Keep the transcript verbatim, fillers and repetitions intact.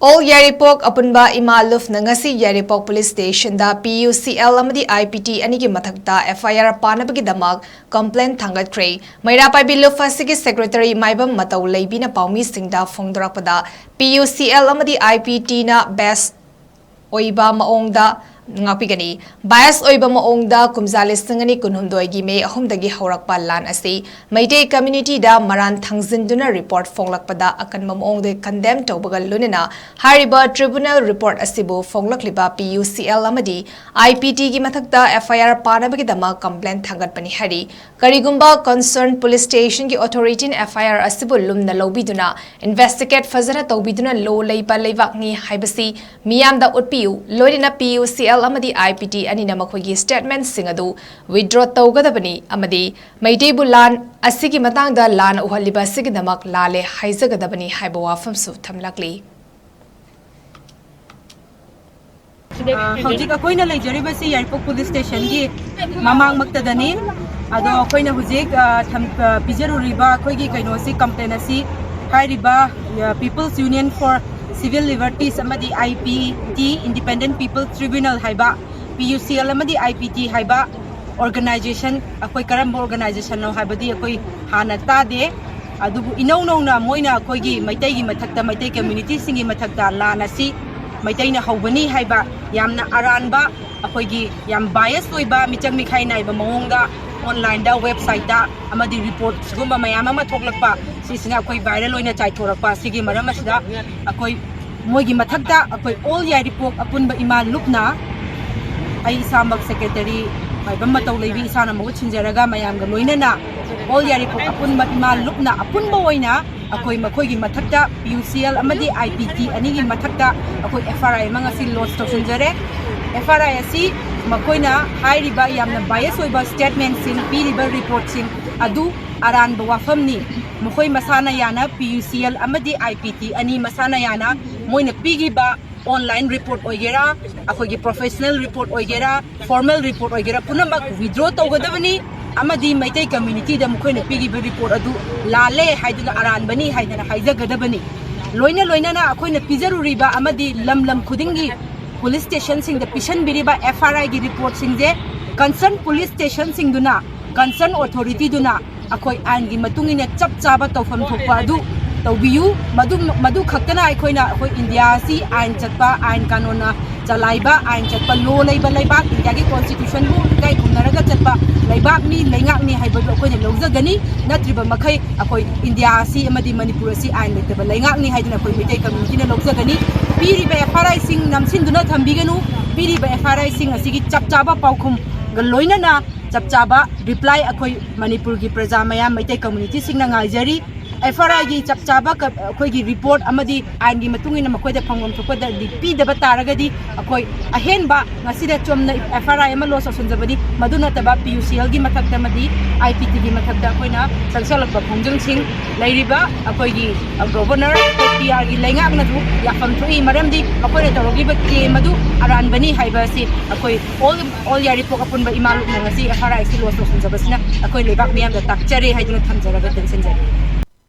All ꯌꯥꯏꯔꯤꯄꯣꯛ ꯑꯄꯨꯟꯕ ꯏꯃꯥ ꯂꯨꯞꯅ ꯉꯁꯤ ꯌꯥꯏꯔꯤꯄꯣꯛ ꯄꯨꯂꯤꯁ ꯁ꯭ꯇꯦꯁꯟꯗ ꯄꯤ ꯌꯨ ꯁꯤ ꯑꯦꯜ ꯑꯃꯗꯤ ꯑꯥꯏ ꯄꯤ ꯇꯤ ꯑꯅꯤꯒꯤ ꯃꯊꯛꯇ ꯑꯦꯐ ꯑꯥꯏ ꯑꯥꯔ ꯄꯥꯅꯕꯒꯤꯗꯃꯛ ꯀꯝꯄ꯭ꯂꯦꯟ ꯊꯥꯡꯒꯠꯈ꯭ꯔꯦ꯫ ꯃꯩꯔꯥ ꯄꯥꯏꯕꯤ ꯂꯨꯞ ꯑꯁꯤꯒꯤ ꯁꯦꯀ꯭ꯔꯦꯇꯔꯤ ꯃꯥꯏꯕꯝ ꯃꯇꯧ ꯂꯩꯕꯤꯅ ꯄꯥꯎꯃꯤꯁꯤꯡꯗ ꯐꯣꯡꯗꯣꯔꯛꯄꯗ, ꯄꯤ ꯌꯨ ꯁꯤ ꯑꯦꯜ ꯑꯃꯗꯤ ꯑꯥꯏ ꯄꯤ ꯇꯤꯅ ꯕꯦꯁ ꯑꯣꯏꯕ ꯃꯑꯣꯡꯗ ꯉꯥꯛꯄꯤꯒꯅꯤ꯫ ꯕꯥꯏꯁ ꯑꯣꯏꯕ ꯃꯑꯣꯡꯗ ꯀꯨꯝꯖꯥ ꯂꯤꯁꯤꯡ ꯑꯅꯤ ꯀꯨꯟꯍꯨꯝꯗꯣꯏꯒꯤ ꯃꯦ ꯑꯍꯨꯝꯗꯒꯤ ꯍꯧꯔꯛꯄ ꯂꯥꯟ ꯑꯁꯤ ꯃꯩꯇꯩ ꯀꯝꯃ꯭ꯌꯨꯅꯤꯇꯤꯗ ꯃꯔꯥꯟ ꯊꯥꯡꯖꯤꯟꯗꯨꯅ ꯔꯤꯄꯣꯔꯠ ꯐꯣꯡꯂꯛꯄꯗ ꯑꯀꯟꯕ ꯃꯑꯣꯡꯗ ꯀꯟꯗꯦꯝ ꯇꯧꯕꯒ ꯂꯣꯏꯅꯅ ꯍꯥꯏꯔꯤꯕ ꯇ꯭ꯔꯤꯕꯨꯅꯦꯜ ꯔꯤꯄꯣꯔꯠ ꯑꯁꯤꯕꯨ ꯐꯣꯡꯂꯛꯂꯤꯕ ꯄꯤ ꯌꯨ ꯁꯤ ꯑꯦꯜ ꯑꯃꯗꯤ ꯑꯥꯏ ꯄꯤ ꯇꯤꯒꯤ ꯃꯊꯛꯇ ꯑꯦꯐ ꯑꯥꯏ ꯑꯥꯔ ꯄꯥꯅꯕꯒꯤꯗꯃꯛ ꯀꯝꯄ꯭ꯂꯦꯟ ꯊꯥꯡꯒꯠꯄꯅꯤ ꯍꯥꯏꯔꯤ꯫ ꯀꯔꯤꯒꯨꯝꯕ ꯀꯟꯁꯔꯟ ꯄꯨꯂꯤꯁ ꯁ꯭ꯇꯦꯁꯟꯒꯤ ꯑꯣꯊꯣꯔꯤꯇꯤꯅ ꯑꯦꯐ ꯑꯥꯏ ꯑꯥꯔ ꯑꯁꯤꯕꯨ ꯂꯨꯝꯅ ꯂꯧꯕꯤꯗꯨꯅ ꯏꯟꯚꯦꯁꯇꯤꯒꯦꯠ ꯐꯖꯅ ꯇꯧꯕꯤꯗꯨꯅ ꯂꯣ ꯂꯩꯕ ꯂꯩꯕꯥꯛꯅꯤ ꯍꯥꯏꯕꯁꯤ ꯃꯤꯌꯥꯝꯗ ꯎꯠꯄꯤꯌꯨ꯫ ꯂꯣꯏꯅꯅ ꯄꯤ ꯌꯨ ꯁꯤ ꯑꯦꯜ ꯑꯃꯗꯤ ꯑꯥꯏ ꯄꯤ ꯇꯤ ꯑꯅꯤꯅ ꯃꯈꯣꯏꯒꯤ ꯁ꯭ꯇꯦꯠꯃꯦꯟꯠꯁꯤꯡ ꯑꯗꯨ ꯋꯤꯗ꯭ꯔꯣ ꯇꯧꯒꯗꯕꯅꯤ ꯑꯃꯗꯤ ꯃꯩꯇꯩꯕꯨ ꯂꯥꯟ ꯑꯁꯤꯒꯤ ꯃꯇꯥꯡꯗ ꯂꯥꯟꯅ ꯎꯍꯜꯂꯤꯕ ꯑꯁꯤꯒꯤꯗꯃꯛ ꯂꯥꯜꯂꯦ ꯍꯥꯏꯖꯒꯗꯕꯅꯤ ꯍꯥꯏꯕ ꯋꯥꯐꯝꯁꯨ ꯊꯝꯂꯛꯂꯤ꯫ ꯑ, ꯍꯧꯖꯤꯛ ꯑꯩꯈꯣꯏꯅ ꯂꯩꯖꯔꯤꯕꯁꯤ ꯌꯥꯏꯔꯤꯄꯣꯛ ꯄꯨꯂꯤꯁ ꯁ꯭ꯇꯦꯁꯟꯒꯤ ꯃꯃꯥꯡꯃꯛꯇꯗꯅꯤ꯫ ꯑꯗꯣ ꯑꯩꯈꯣꯏꯅ ꯍꯧꯖꯤꯛ, ꯑ, ꯊꯝ-, ꯑ, ꯄꯤꯖꯔꯨꯔꯤꯕ ꯑꯩꯈꯣꯏꯒꯤ ꯀꯩꯅꯣꯁꯤ, ꯀꯝꯄ꯭ꯂꯦꯟ ꯑꯁꯤ ꯍꯥꯏꯔꯤꯕ, ꯑ, People's Union for Civil Liberties ꯑꯃꯗꯤ I P T, Independent People Tribunal ꯍꯥꯏꯕ, ꯄꯤ ꯌꯨ ꯁꯤ ꯑꯦꯜ ꯑꯃꯗꯤ ꯑꯥꯏ ꯄꯤ ꯇꯤ ꯍꯥꯏꯕ ꯑꯣꯔꯒꯅꯥꯏꯖꯦꯁꯟ, ꯑꯩꯈꯣꯏ ꯀꯔꯝꯕ ꯑꯣꯔꯒꯅꯥꯏꯖꯦꯁꯟꯅꯣ ꯍꯥꯏꯕꯗꯤ ꯑꯩꯈꯣꯏ ꯍꯥꯟꯅ ꯇꯥꯗꯦ꯫ ꯑꯗꯨꯕꯨ ꯏꯅꯧ ꯅꯧꯅ ꯃꯣꯏꯅ ꯑꯩꯈꯣꯏꯒꯤ ꯃꯩꯇꯩꯒꯤ ꯃꯊꯛꯇ, ꯃꯩꯇꯩ ꯀꯝꯃ꯭ꯌꯨꯅꯤꯇꯤꯁꯤꯡꯒꯤ ꯃꯊꯛꯇ ꯂꯥꯟ ꯑꯁꯤ ꯃꯩꯇꯩꯅ ꯍꯧꯕꯅꯤ ꯍꯥꯏꯕ ꯌꯥꯝꯅ ꯑꯔꯥꯟꯕ, ꯑꯩꯈꯣꯏꯒꯤ ꯌꯥꯝ ꯕꯥꯏꯁ ꯑꯣꯏꯕ, ꯃꯤꯆꯪ ꯃꯤꯈꯥꯏ ꯅꯥꯏꯕ ꯃꯑꯣꯡꯗ ꯑꯣꯟꯂꯥꯏꯟꯗ, ꯋꯦꯕꯁꯥꯏꯠꯇ ꯑꯃꯗꯤ ꯔꯤꯄꯣꯔꯠ ꯁꯤꯒꯨꯝꯕ ꯃꯌꯥꯝ ꯑꯃ ꯊꯣꯛꯂꯛꯄ, ꯁꯤꯁꯤꯅ ꯑꯩꯈꯣꯏ ꯚꯥꯏꯔꯦꯜ ꯑꯣꯏꯅ ꯆꯥꯏꯊꯣꯔꯛꯄ꯫ ꯁꯤꯒꯤ ꯃꯔꯝ ꯑꯁꯤꯗ ꯑꯩꯈꯣꯏ ꯃꯣꯏꯒꯤ ꯃꯊꯛꯇ ꯑꯩꯈꯣꯏ ꯑꯣꯜ ꯌꯥꯏꯔꯤꯄꯣꯛ ꯑꯄꯨꯟꯕ ꯏꯃꯥ ꯂꯨꯞꯅ, ꯑꯩ ꯏꯁꯥꯃꯛ ꯁꯦꯀ꯭ꯔꯦꯇꯔꯤ ꯃꯥꯏꯕꯝ ꯃꯇꯧ ꯂꯩꯕꯤ ꯏꯁꯥꯅ ꯃꯍꯨꯠ ꯁꯤꯟꯖꯔꯒ ꯃꯌꯥꯝꯒ ꯂꯣꯏꯅꯅ ꯑꯣꯜ ꯌꯥꯏꯔꯤꯄꯣꯛ ꯑꯄꯨꯟꯕ ꯏꯃꯥ ꯂꯨꯞꯅ ꯑꯄꯨꯟꯕ ꯑꯣꯏꯅ ꯑꯩꯈꯣꯏ ꯃꯈꯣꯏꯒꯤ ꯃꯊꯛꯇ ꯄꯤ ꯌꯨ ꯁꯤ ꯑꯦꯜ ꯑꯃꯗꯤ ꯑꯥꯏ ꯄꯤ ꯇꯤ ꯑꯅꯤꯒꯤ ꯃꯊꯛꯇ ꯑꯩꯈꯣꯏ ꯑꯦꯐ ꯑꯥꯏ ꯑꯥꯔ ꯑꯃ ꯉꯁꯤ ꯂꯣꯟꯆ ꯇꯧꯁꯤꯟꯖꯔꯦ꯫ ꯑꯦꯐ ꯑꯥꯏ ꯑꯥꯔ ꯑꯁꯤ ꯃꯈꯣꯏꯅ ꯍꯥꯏꯔꯤꯕ ꯌꯥꯝꯅ ꯕꯥꯏꯁ ꯑꯣꯏꯕ ꯁ꯭ꯇꯦꯠꯃꯦꯟꯠꯁꯤꯡ, ꯄꯤꯔꯤꯕ ꯔꯤꯄꯣꯔꯠꯁꯤꯡ ꯑꯗꯨ ꯑꯔꯥꯟꯕ ꯋꯥꯐꯝꯅꯤ꯫ ꯃꯈꯣꯏ ꯃꯁꯥꯅ ꯌꯥꯅ ꯄꯤ ꯌꯨ ꯁꯤ ꯑꯦꯜ ꯑꯃꯗꯤ ꯑꯥꯏ ꯄꯤ ꯇꯤ ꯑꯅꯤ ꯃꯁꯥꯅ ꯌꯥꯅ ꯃꯣꯏꯅ ꯄꯤꯈꯤꯕ ꯑꯣꯟꯂꯥꯏꯟ ꯔꯤꯄꯣꯔꯠ ꯑꯣꯏꯒꯦꯔꯥ, ꯑꯩꯈꯣꯏꯒꯤ ꯄ꯭ꯔꯣꯐꯦꯁꯅꯦꯜ ꯔꯤꯄꯣꯔꯠ ꯑꯣꯏꯒꯦꯔꯥ, ꯐꯣꯔꯃꯦꯜ ꯔꯤꯄꯣꯔꯠ ꯑꯣꯏꯒꯦꯔꯥ, ꯄꯨꯝꯅꯃꯛ ꯋꯤꯗ꯭ꯔꯣ ꯇꯧꯒꯗꯕꯅꯤ꯫ ꯑꯃꯗꯤ ꯃꯩꯇꯩ ꯀꯝꯃ꯭ꯌꯨꯅꯤꯇꯤꯗ ꯃꯈꯣꯏꯅ ꯄꯤꯈꯤꯕ ꯔꯤꯄꯣꯔꯠ ꯑꯗꯨ ꯂꯥꯜꯂꯦ ꯍꯥꯏꯗꯨꯅ, ꯑꯔꯥꯟꯕꯅꯤ ꯍꯥꯏꯗꯅ ꯍꯥꯏꯖꯒꯗꯕꯅꯤ꯫ ꯂꯣꯏꯅ ꯂꯣꯏꯅꯅ ꯑꯩꯈꯣꯏꯅ ꯄꯤꯖꯔꯨꯔꯤꯕ ꯑꯃꯗꯤ ꯂꯝ ꯂꯝ ꯈꯨꯗꯤꯡꯒꯤ ꯄꯨꯂꯤꯁ ꯁ꯭ꯇꯦꯁꯟꯁꯤꯡꯗ ꯄꯤꯁꯟꯕꯤꯔꯤꯕ ꯑꯦꯐ ꯑꯥꯏ ꯑꯥꯔ ꯑꯥꯏꯒꯤ ꯔꯤꯄꯣꯔꯠꯁꯤꯡꯁꯦ ꯀꯟꯁꯔꯟ ꯄꯨꯂꯤꯁ ꯁ꯭ꯇꯦꯁꯟꯁꯤꯡꯗꯨꯅ, ꯀꯟꯁꯔꯟ ꯑꯣꯊꯣꯔꯤꯇꯤꯗꯨꯅ ꯑꯩꯈꯣꯏ ꯑꯥꯏꯟꯒꯤ ꯃꯇꯨꯡ ꯏꯟꯅ ꯆꯞ ꯆꯥꯕ ꯇꯧꯐꯝ ꯊꯣꯛꯄ ꯑꯗꯨ ꯇꯧꯕꯤꯌꯨ꯫ ꯃꯗꯨ, ꯃꯗꯨ ꯈꯛꯇꯅ ꯑꯩꯈꯣꯏꯅ, ꯑꯩꯈꯣꯏ ꯏꯟꯗꯤꯌꯥ ꯑꯁꯤ ꯑꯥꯏꯟ ꯆꯠꯄ, ꯑꯥꯏꯟ ꯀꯥꯅꯣꯟꯅ ꯆꯂꯥꯏꯕ, ꯑꯥꯏꯟ ꯆꯠꯄ ꯂꯣ ꯂꯩꯕ ꯂꯩꯕꯥꯛ, ꯏꯟꯗꯤꯌꯥꯒꯤ ꯀꯣꯟꯁꯇꯤꯇ꯭ꯌꯨꯁꯟꯕꯨ ꯏꯀꯥꯏ ꯈꯨꯝꯅꯔꯒ ꯆꯠꯄ ꯂꯩꯕꯥꯛꯅꯤ, ꯂꯩꯉꯥꯛꯅꯤ ꯍꯥꯏꯕꯗꯨ ꯑꯩꯈꯣꯏꯅ ꯂꯧꯖꯒꯅꯤ꯫ ꯅꯠꯇ꯭ꯔꯤꯕ ꯃꯈꯩ ꯑꯩꯈꯣꯏ ꯏꯟꯗꯤꯌꯥ ꯑꯁꯤ ꯑꯃꯗꯤ ꯃꯅꯤꯄꯨꯔ ꯑꯁꯤ ꯑꯥꯏꯟ ꯂꯩꯇꯕ ꯂꯩꯉꯥꯛꯅꯤ ꯍꯥꯏꯗꯨꯅ ꯑꯩꯈꯣꯏ ꯃꯩꯇꯩ ꯀꯝꯃ꯭ꯌꯨꯅꯤꯇꯤꯅ ꯂꯧꯖꯒꯅꯤ꯫ ꯄꯤꯔꯤꯕ ꯑꯦꯐ ꯑꯥꯏ ꯑꯥꯔ ꯑꯥꯏꯁꯤꯡ ꯅꯝꯁꯤꯟꯗꯨꯅ ꯊꯝꯕꯤꯒꯅꯨ꯫ ꯄꯤꯔꯤꯕ ꯑꯦꯐ ꯑꯥꯏ ꯑꯥꯔ ꯑꯥꯏꯁꯤꯡ ꯑꯁꯤꯒꯤ ꯆꯞ ꯆꯥꯕ ꯄꯥꯎꯈꯨꯝꯒ ꯂꯣꯏꯅꯅ ꯆꯞ ꯆꯥꯕ ꯔꯤꯄ꯭ꯂꯥꯏ ꯑꯩꯈꯣꯏ ꯃꯅꯤꯄꯨꯔꯒꯤ ꯄ꯭ꯔꯖꯥ ꯃꯌꯥꯝ, ꯃꯩꯇꯩ ꯀꯝꯃ꯭ꯌꯨꯅꯤꯇꯤꯁꯤꯡꯅ ꯉꯥꯏꯖꯔꯤ꯫ ꯑꯦꯐ ꯑꯥꯏ ꯑꯥꯔ ꯑꯥꯏꯒꯤ ꯆꯞ ꯆꯥꯕ ꯀ-, ꯑꯩꯈꯣꯏꯒꯤ ꯔꯤꯄꯣꯔꯠ ꯑꯃꯗꯤ ꯑꯥꯏꯟꯒꯤ ꯃꯇꯨꯡ ꯏꯟꯅ ꯃꯈꯣꯏꯗ ꯐꯪꯐꯝ ꯊꯣꯛꯄꯗꯗꯤ ꯄꯤꯗꯕ ꯇꯥꯔꯒꯗꯤ ꯑꯩꯈꯣꯏ ꯑꯍꯦꯟꯕ ꯉꯁꯤꯗ ꯆꯨꯝꯅ ꯑꯦꯐ ꯑꯥꯏ ꯑꯥꯔ ꯑꯥꯏ ꯑꯃ ꯂꯣꯟꯁ ꯇꯧꯁꯤꯟꯖꯕꯅꯤ꯫ ꯃꯗꯨ ꯅꯠꯇꯕ ꯄꯤ ꯌꯨ ꯁꯤ ꯑꯦꯜꯒꯤ ꯃꯊꯛꯇ ꯑꯃꯗꯤ ꯑꯥꯏ ꯄꯤ ꯇꯤꯒꯤ ꯃꯊꯛꯇ ꯑꯩꯈꯣꯏꯅ ꯆꯪꯁꯜꯂꯛꯄ ꯈꯣꯡꯖꯪꯁꯤꯡ ꯂꯩꯔꯤꯕ ꯑꯩꯈꯣꯏꯒꯤ ꯒꯣꯚꯔꯅꯔ, ꯄꯤ ꯑꯥꯔꯒꯤ ꯂꯩꯉꯥꯛꯅꯁꯨ ꯌꯥꯐꯝ ꯊꯣꯛꯏ꯫ ꯃꯔꯝꯗꯤ ꯃꯈꯣꯏꯅ ꯇꯧꯔꯛꯂꯤꯕ ꯀ꯭ꯂꯦꯝ ꯑꯗꯨ ꯑꯔꯥꯟꯕꯅꯤ ꯍꯥꯏꯕ ꯑꯁꯤ ꯑꯩꯈꯣꯏ ꯑꯣꯜ, ꯑꯣꯜ ꯌꯥꯏꯔꯤꯄꯣꯛ ꯑꯄꯨꯟꯕ ꯏꯃꯥ ꯂꯨꯞꯅ ꯉꯁꯤ ꯑꯦꯐ ꯑꯥꯏ ꯑꯥꯔ ꯑꯥꯏ ꯑꯁꯤ ꯂꯣꯟꯁ ꯇꯧꯁꯤꯟꯖꯕꯁꯤꯅ ꯑꯩꯈꯣꯏ ꯂꯩꯕꯥꯛ ꯃꯤꯌꯥꯝꯗ ꯇꯥꯛꯆꯔꯦ ꯍꯥꯏꯗꯨꯅ ꯊꯝꯖꯔꯒ ꯇꯦꯟꯁꯤꯟꯖꯔꯤ꯫